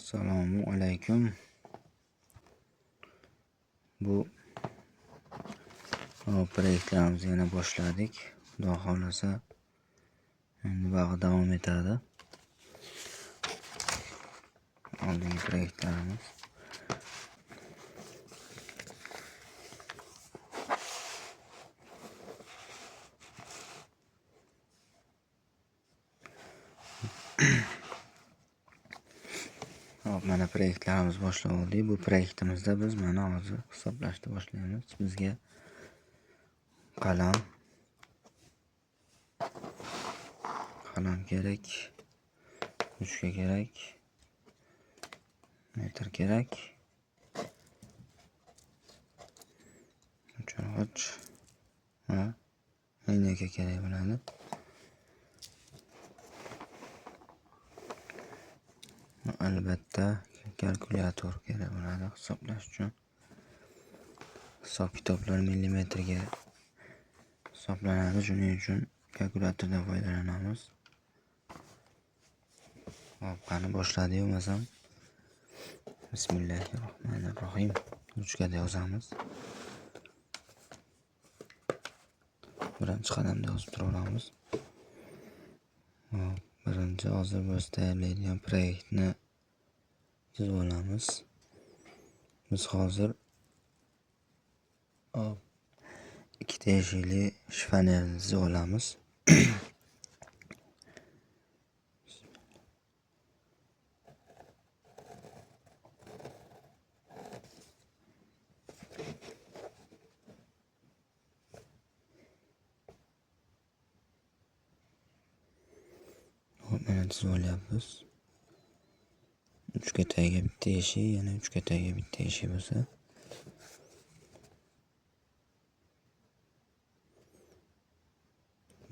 Assalomu alaykum. Bu proyektlarimizni yana boshladik. Xudo xohlasa endi bag'i davom etadi. Oldingi proyektlarimiz. Hop, mana proyektlarimiz boshlab oldik. Bu proyektimizda biz mana hozir hisoblashni boshlaymiz. Bizga qalam kerak, ruchka kerak, metr kerak, o'chirg'ich va lineyka kerak bo'ladi. Albatta kalkulyator kerak bo'ladi hisoblash uchun. Hisob kitoblar millimetrga hisoblanadi, shuning uchun kalkulyatordan foydalanamiz. Hop, qani boshladi bo'lmasam. Bismillahirrohmanirrohim. Ruchkada yozamiz. Birinchi qadamda yozib turaveramiz. Hop, birinchi hozir biz tayyorlaydigan proyektni chizib olamiz. Biz hozir hop, ikkita eshikli shifonerni chizib olamiz. Hop, mana chizib olyapmiz. Uchga tagiga bitta eshik, yana uchga tagiga bitta eshik bo'lsa.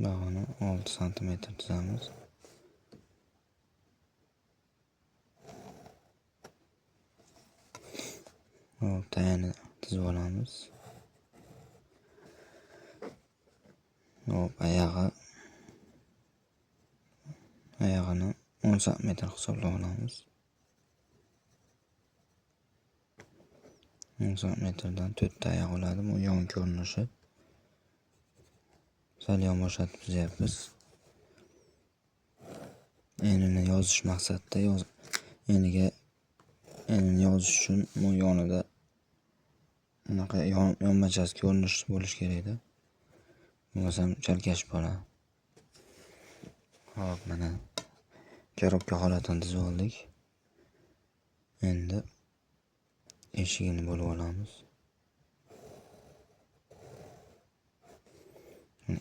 Bag'ini 6 santimetr chizamiz. Hop, tayini chizib olamiz. Hop, ayog'ini 10 santimetr hisoblab olamiz. 10 santimetrdan 4 ta oyoq oladi. Bu yon ko'rinishi. Sal yonboshatib chizyapmiz. Enini yozish maqsadida enini yozish uchun bu yonida bunaqa yonmachasi ko'rinish bo'lishi kerakda. Bo'lmasam chalkash bo'ladi. Hop, mana korobka holatini chizib oldik. Endi eshigini bo'lib olamiz.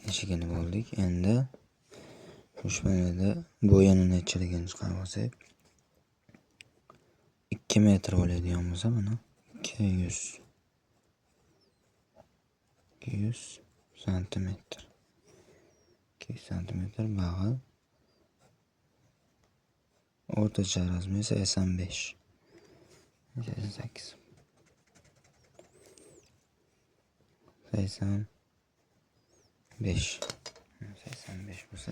Eshigini bo'ldik. Endi ushbu bo'yini nechiligini chiqarib olsak, 2 metr bo'ladigan bo'lsa, mana 200 santimetr. 200 santimetr bag'i o'rtacha razmeri 85. 88. 85. 85 bo'lsa,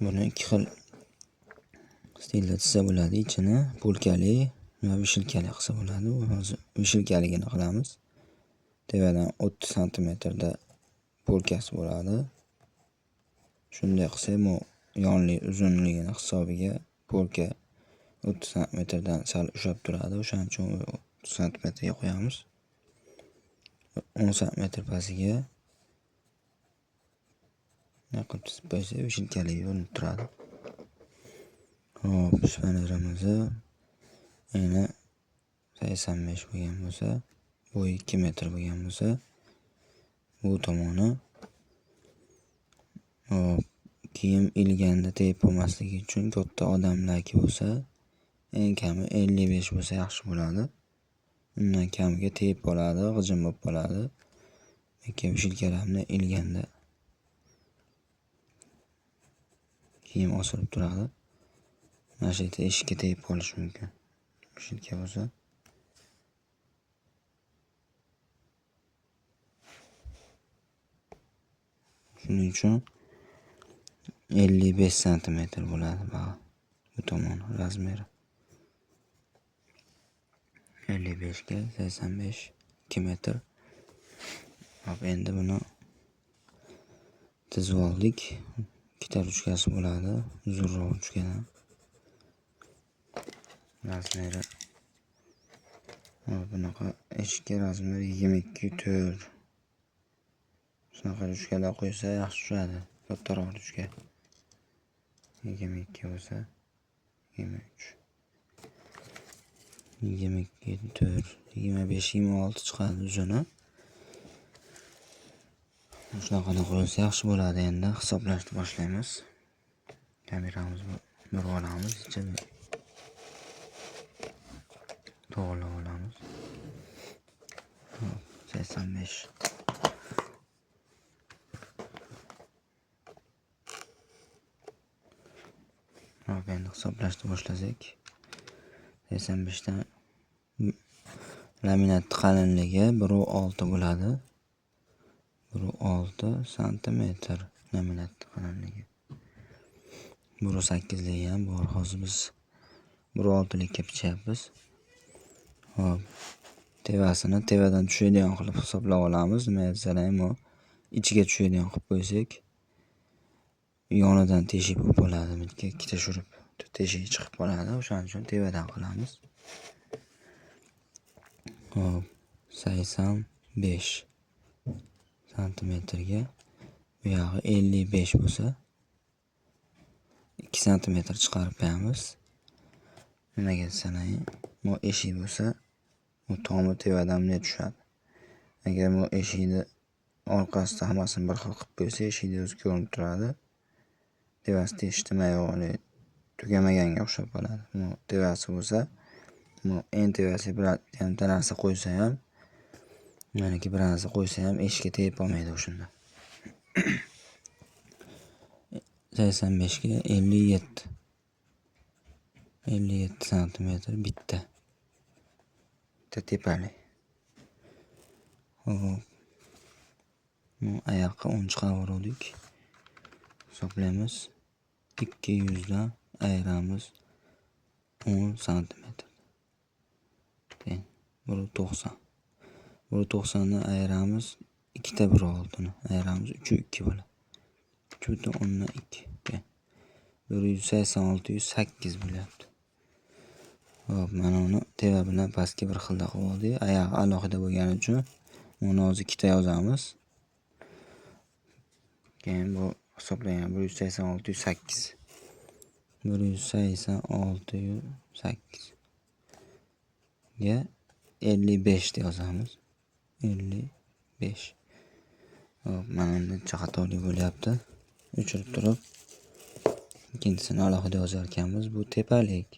buni ikki xil stilda chizsa bo'ladi. Ichini polkali va vishilkali qilsa bo'ladi. Hozir vishilkaligini qilamiz. Tepadan 30 santimetrda polkasi bo'ladi. Shunday qilsak, bu yonli uzunligini hisobiga polka 30 santimetrdan sal ushlab turadi. O'shaning uchun 30 santimetrga qo'yamiz. 10 santimetr pastiga nima qilib chizib qo'ysak, vishilkaligi ko'rinib turadi. Hop, shifonerimizni eni 85 bo'lgan bo'lsa, bo'yi 2 metr bo'lgan bo'lsa, bu tomoni hop, kiyim ilganda tegib qolmasligi uchun katta odamlarki bo'lsa, eng kami 55 bo'lsa yaxshi bo'ladi. Undan kamiga tegib qoladi, g'ijim bo'lib qoladi. Yoki vishilkalarni ilganda kiyim osilib turadi. Mana shu yerda eshikka tegib qolishi mumkin. Vishilka bo'lsa. Shuning uchun 55 santimetr bo'ladi bu tomon razmeri. 55 ga 85 2 metr. Hop, endi buni tizib oldik. Ikkita ruchkasi bo'ladi, uzunroq ruchkadan. Razmeri bunaqa eshikka razmeri 22,4. Shunaqa ruchkalar qo'ysa yaxshi tushadi. Kattaroq ruchka. 22 bo'lsa 23. 22,4, 25, 26 chiqadi uzuni. Shunaqani qo'ysa yaxshi bo'ladi. Endi hisoblashni boshlaymiz. Kameramizni burib olamiz, ichini to'g'rilab olamiz. Hop, 85. Hop, endi hisoblashni boshlasak. 85 dan laminat qalinligi 1,6 bo'ladi. 1,6 santimetr laminat qalinligi. 1,8 ligi ham bor. Hozir biz 1,6 likka pichyapmiz. Hop, tevasini tevadan tushadigan qilib hisoblab olamiz. Nima desalar ham ichiga tushadigan qilib qo'ysak, yonidan teshik bo'lib qoladi. Ikkita shurib teshigi chiqib qoladi. O'shaning uchun tevadan qilamiz. Hop, 85 santimetrga bu yog'i 55 bo'lsa 2 santimetr chiqarib qo'yamiz. Nimaga desangiz, bu eshik bo'lsa, bu tomi tevadan bunday tushadi. Agar bu eshikni orqasida hammasini bir xil qilib qo'ysa, eshikni o'zi ko'rinib turadi. Tevasi teshdimi yo'q, tugamaganga o'xshab qoladi. Bu tevasi bo'lsa, bu eng tevasiga bitta narsa qo'ysa ham, maniki bir narsa qo'ysa ham eshikka tegib qolmaydi o'shanda. 85 ga 57. 57 santimetr bitta. Bitta tepalik. Hop. Bu oyoqqa 10 chiqarib hisoblaymiz. 200 dan ayiramiz 10 santimetr. Teng 1,90. 1,90 dan ayiramiz ikkita 1,6 ni ayiramiz 3,2 bo'ladi. 3,2 teng 186,8 bo'lyapti. Hop, mana uni teva bilan pastga bir xilda qilib oldik. Oyog'i alohida bo'lgani uchun uni hozir ikkita yozamiz. Keyin bu hisoblagan 186,8. 186,8 ga 55 deb yozamiz. 55. Hop, mana buncha xatolik bo'lyapti. O'chirib turib ikkinchisini alohida yozar ekanmiz. Bu tepalik.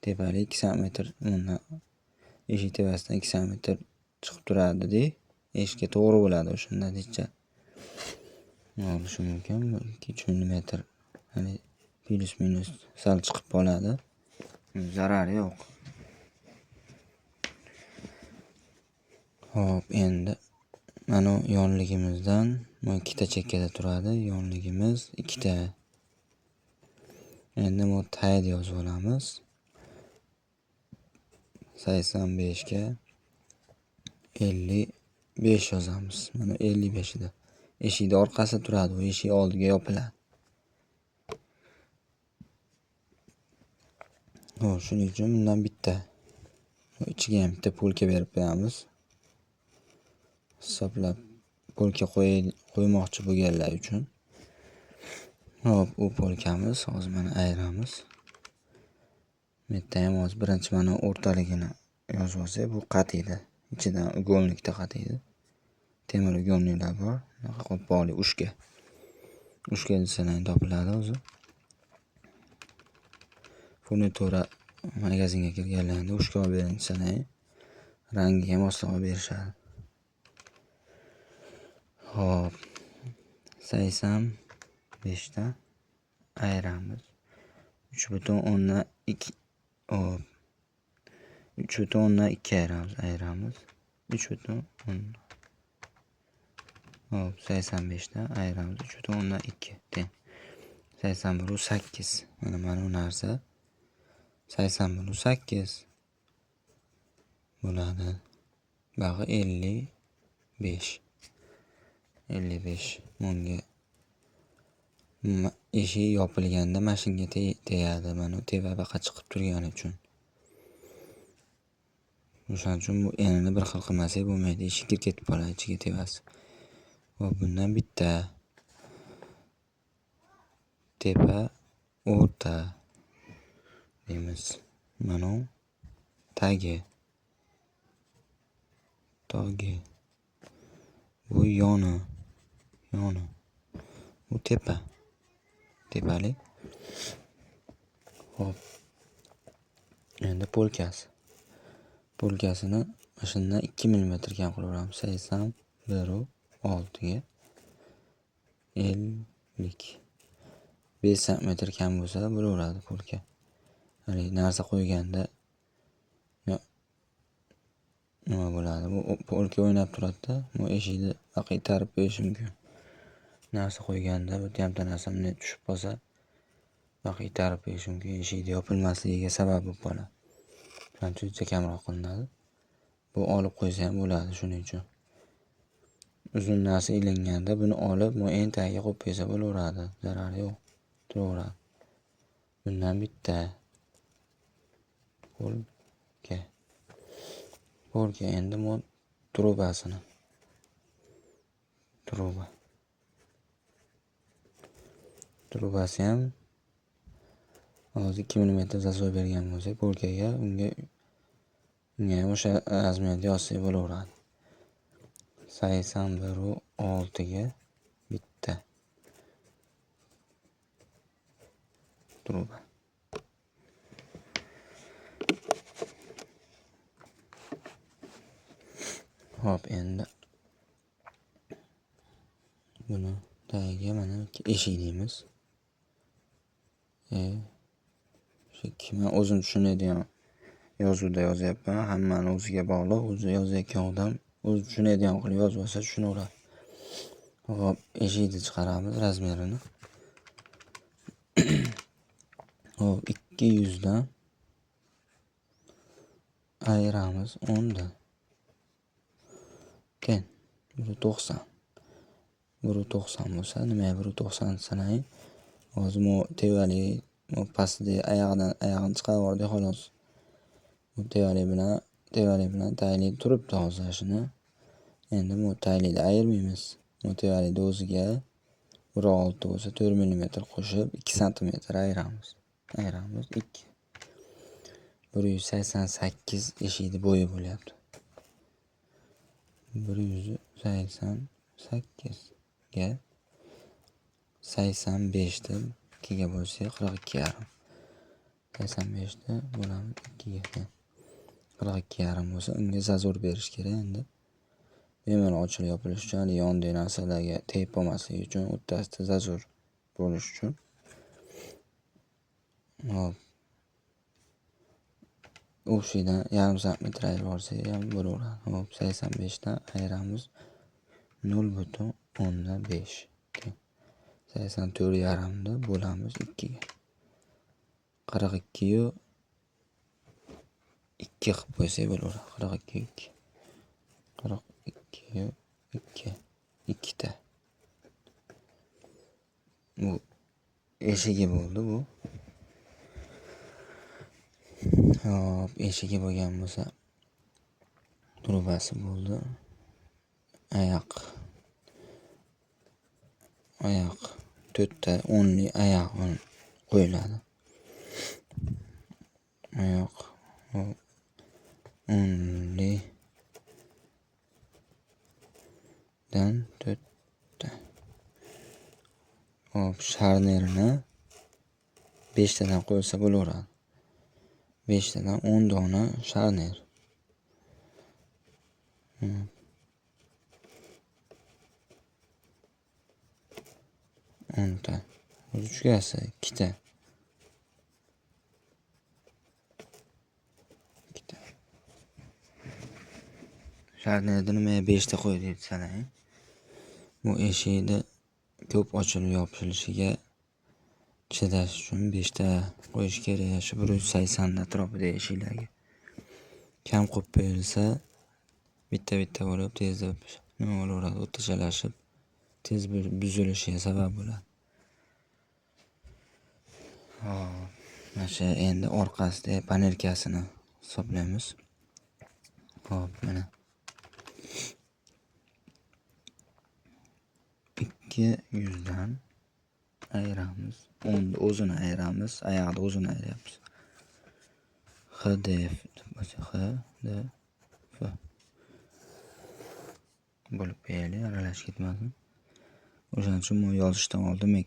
Tepalik 2 santimetr bundan eshik tepasidan 2 santimetr chiqib turadi-da. Eshikka to'g'ri bo'ladi o'shanda necha bo'lishi mumkin. 2-3 millimetr, ya'ni plus minus sal chiqib qoladi. Zarari yo'q. Hop, endi mana yonligimizdan bu ikkita chekkada turadi. Yonligimiz ikkita. Endi bu tayda yozib olamiz. 85 ga 55 yozamiz. Mana 55 ida. Eshikning orqasida turadi, u eshik oldiga yopiladi. Xo'p, shuning uchun bundan bitta ichiga ham bitta polka berib qo'yamiz. Hisoblab polka qo'ymoqchi bo'lganlar uchun. Xo'p, u polkamiz hozir mana ayiramiz. Bu yerda ham hozir birinchi mana o'rtaligini yozib olsak, bu qatiydi. Ichidan ugolnikda qatiydi. Temir ugolniklar bor. Bunaqa qo'polli ushka. Ushka desalar topiladi o'zi. Furnitura magazinga kirganlarida ushka olib bering desalar, rangiga moslab olib berishadi. Xo'p, 85 dan ayiramiz. 3,2. Hop. 3,2 ayiramiz. 3,10. Hop, 85 dan ayiramiz 3,2 teng. 81,8. Mana bu narsa 81,8 bo'ladi. Bag'i 55. 55 bunga eshik yopilganda mashinga tegadi. Mana tepa baqa chiqib turgani uchun. O'shaning uchun bu enini bir xil qilmasak bo'lmaydi. Eshik kirib ketib qoladi ichiga tevasi. Va bundan bitta tepa o'rta deymiz. Mana tagi. Togi. Bu yoni. Yoni. Bu tepa. Tepalik. Xo'p. Endi polkasi. Polkasini mana shundan 2 mm kam qilaveramiz. 81,6 ga 50. 5 cm kam bo'lsa bo'laveradi polka. Haligi narsa qo'yganda nima bo'ladi? Bu polka o'ynab turadi-da, bu eshikni baqa itarib qo'yishi mumkin. Narsa qo'yganda bu bitta narsa bunday tushib qolsa, baqa itarib qo'yishi mumkin, eshikni yopilmasligiga sabab bo'lib qoladi. Shuning uchun juda kamroq qilinadi. Bu olib qo'ysa ham bo'ladi shuning uchun. Uzun narsa ilinganda buni olib, bu eng tagiga qo'yib qo'ysa bo'laveradi, zarari yo'q, turaveradi. Bundan bitta polka. Polka endi bu trubasini. Truba. Trubasi ham hozir 2 mm zazor bergan bo'lsak polkaga, unga ham o'sha razmerda yozsak bo'laveradi. 81,6 ga bitta truba. Xo'p, endi buni tagiga mana eshik deymiz. Eshik. Men o'zim tushunadigan yozuvda yozyapman. Hammani o'ziga bog'liq. O'zi yozayotgan odam o'zi tushunadigan qilib yozib olsa tushunaveradi. Xo'p, eshikni chiqaramiz razmerini. Xo'p, 200 dan ayiramiz 10 dan. Ten 1.90. 1.90 bo'lsa, nimaga 1.90 sanang? Hozir bu tevalik, bu pastida oyog'ini chiqarib yubordik xolos. Bu tevalik bilan taylik turibdi hozir shuni. Endi bu taylikni ayirmaymiz. Bu tevalikni o'ziga 1.6 bo'lsa 4 mm qo'shib 2 cm ayiramiz. Ayiramiz 2. 188 eshikni bo'yi bo'lyapti. 188 ga 85 deb 2 ga bo'lsak 42,5. 85 ni bo'lamiz 2 ga. 42,5 bo'lsa unga zazor berish kerak endi. Bemalol ochilib yopilish uchun, hali yondagi narsalarga tegib qolmasligi uchun o'rtasida zazor bo'lish uchun. Hop. O'shidan 0,5 cm ayirib olsak ham bo'laveradi. Hop, 85 dan ayiramiz 0,5. 84,5 ni bo'lamiz 2 ga. 42 2 qilib qo'ysak bo'laveradi. 42 2. 42 2. Ikkita. Bu eshigi bo'ldi bu. Hop, eshigi bo'lgan bo'lsa trubasi bo'ldi. Oyoq. Oyoq 4 ta o'nli oyoq qo'yiladi. Oyoq o'nlidan 4 ta. Hop, sharnirini 5 tadan qo'yilsa bo'laveradi. 5 tadan 10 dona sharnir. 10 ta. Ruchkasi 2 ta. 2 ta. Sharnirni nimaga 5 ta qo'ydik sanang. Bu eshikni ko'p ochilib yopilishiga Chidash uchun 5 ta qo'yish kerak. Shu 180 atrofida eshiklarga. Kam qo'yib qo'yilsa bitta-bitta bo'lib tezda nima bo'laveradi, o'rtachalashib tez buzilishiga sabab bo'ladi. Hop, mana shu endi orqasida panelkasini hisoblaymiz. Hop, mana 200 dan ayiramiz. 10 o'zini ayiramiz, ayog'ida o'zini ayiryapmiz. HDF deb bo'lsa HDF bo'lib qo'yaylik, aralashib ketmasin. O'shaning uchun bu yozishdan oldin men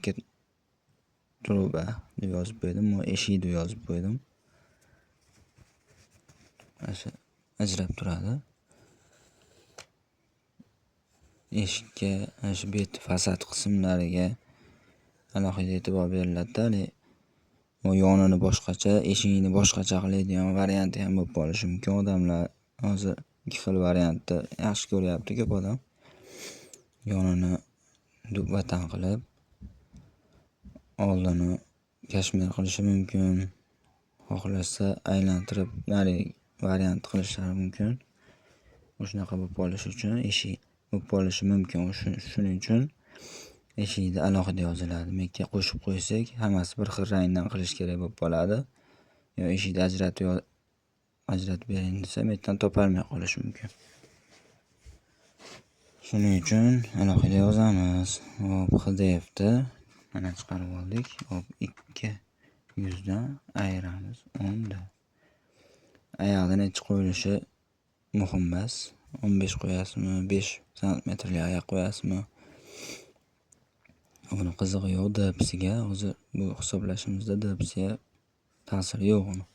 truba deb yozib qo'ydim, bu eshik deb yozib qo'ydim. Mana shu ajrab turadi. Eshikka, mana shu bet fasad qismlariga alohida e'tibor beriladi-da, hali bu yonini boshqacha, eshigini boshqacha qiladigan varianti ham bo'lib qolishi mumkin. Odamlar hozir ikki xil variantni yaxshi ko'ryapti ko'p odam. Yonini dubvatan qilib, oldini kashmir qilishi mumkin. Xohlasa aylantirib narigi variant qilishlari mumkin. Shunaqa bo'lib qolishi uchun eshik bo'lib qolishi mumkin. Shuning uchun eshikda alohida yoziladi. Mekka qo'shib qo'ysak, hammasi bir xil rangdan qilish kerak bo'lib qoladi. Yo eshikni ajratib bering desa, bu yerdan topolmay qolishi mumkin. Shuning uchun alohida yozamiz. Hop, HDFni mana chiqarib oldik. Hop, 200 dan ayiramiz 10 da. Ayog'ida necha qo'yilishi muhim emas. 15 qo'yasizmi, 5 santimetrli oyoq qo'yasizmi? Uni qizig'i yo'q DPsiga. Hozir bu hisoblashimizda DPsiga ta'siri yo'q uni.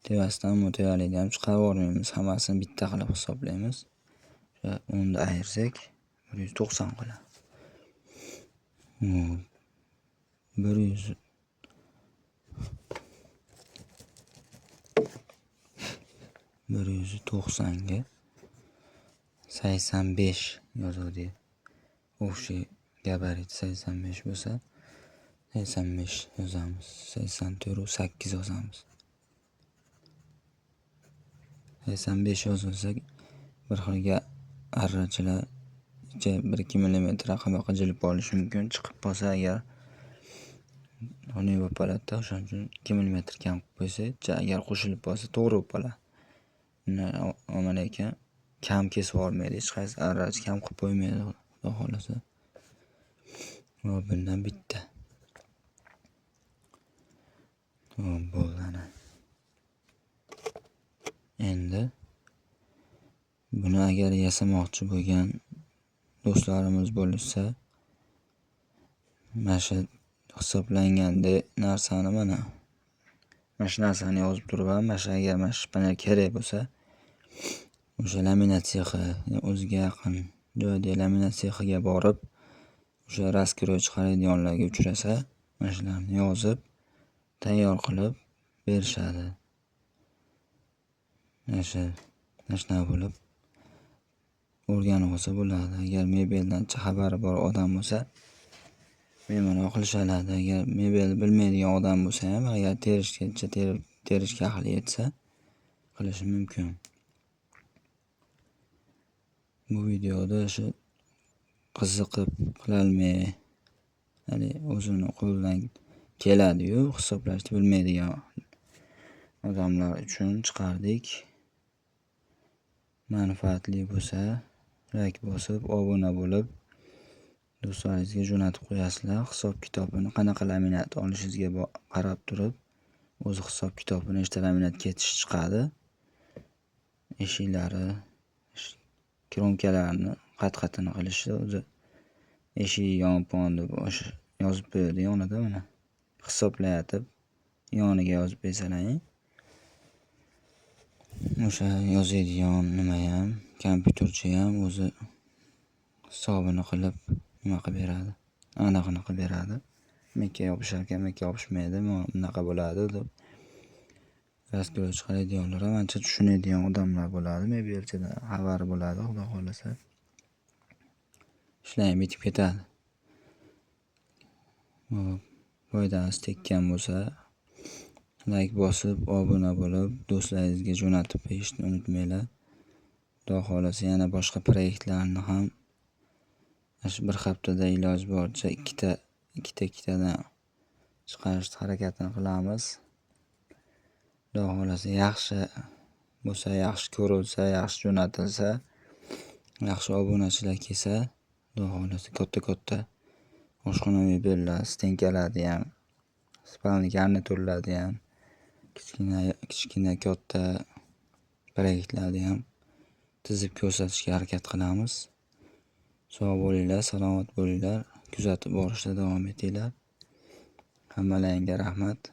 Tevasidan bu tevalikni ham chiqarib yubormaymiz. Hammasini bitta qilib hisoblaymiz. O'sha 10 ni ayirsak 190 qoladi. 190 ga 85 yozuvdi. O'xshi gabarit 85 bo'lsa 85 yozamiz. 84.8 yozamiz. 85 yozilsa bir xilga arrachilar ichi 1-2 millimetr aqabaqa jilib qolishi mumkin. Chiqib qolsa agar xunuk bo'lib qoladi-da, o'shaning uchun 2 millimetr kam qilib qo'ysak, agar qo'shilib qolsa to'g'ri bo'lib qoladi. Undan lekin kam kesib yubormaydi, hech qaysi arrachi kam qilib qo'ymaydi, Xudo xohlasa. Va bundan bitta. Hop, bo'ldi ana. Endi buni agar yasamoqchi bo'lgan do'stlarimiz bo'lsa, mana shu hisoblanganda narsani mana shu narsani yozib turib ham, mana shu agar mana shu panel kerak bo'lsa, o'sha laminat sexi o'ziga yaqin joydagi laminat sexiga borib, o'sha raskroy chiqaradiganlarga uchrasa, mana shularni yozib, tayyor qilib berishadi. Mana shunaqa bo'lib o'rganib olsa bo'ladi. Agar mebeldan xabari bor odam bo'lsa, bemalol qilishadi. Agar mebel bilmaydigan odam bo'lsa ham, agar terishgacha terishga ahli yetsa, qilishi mumkin. Bu videoda shu qiziqib qilolmay, ya'ni o'zini qo'lidan keladi-yu, hisoblashni bilmaydigan odamlar uchun chiqardik. Manfaatli bo'lsa, like bosib, obuna bo'lib, do'stlaringizga jo'natib qo'yasizlar. Hisob-kitobini qanaqa laminat olishingizga qarab turib, o'zi hisob-kitobi nechta laminat ketishi chiqadi. Eshiklari, kromkalarni qat-qatini qilishi o'zi eshik yon-pon deb yozib qo'yadi yonida mana. Hisoblayotib yoniga yozib qo'ysalaring. O'sha yozadigan nima ham, kompyuterchi ham o'zi hisobini qilib nima qilib beradi, anig'ini qilib beradi. Mekka yopishar ekan, mekka yopishmaydi, bunaqa bo'ladi deb rastkroy chiqaradiganlar ham ancha tushunadigan odamlar bo'ladi, mebelchidan xabari bo'ladi, Xudo xohlasa. Ishlar ham bitib ketadi. Hop, Foydasi tekkan bo'lsa, layk bosib, obuna bo'lib, do'stlaringizga jo'natib qo'yishni unutmanglar. Xudo xohlasa, yana boshqa proyektlarni ham shu bir haftada iloji boricha ikkita, ikkita ikkitadan chiqarishni harakatini qilamiz. Xudo xohlasa, yaxshi bo'lsa, yaxshi ko'rilsa, yaxshi jo'natilsa, yaxshi obunachilar kelsa, Xudo xohlasa, katta-katta oshxona mebellar, стенка larni ham, спальный garniturlarni ham, kichkina kichkina katta proyektlarni ham tizib ko'rsatishga harakat qilamiz. Sog' bo'linglar, salomat bo'linglar, kuzatib borishda davom etinglar. Hammalaringga rahmat.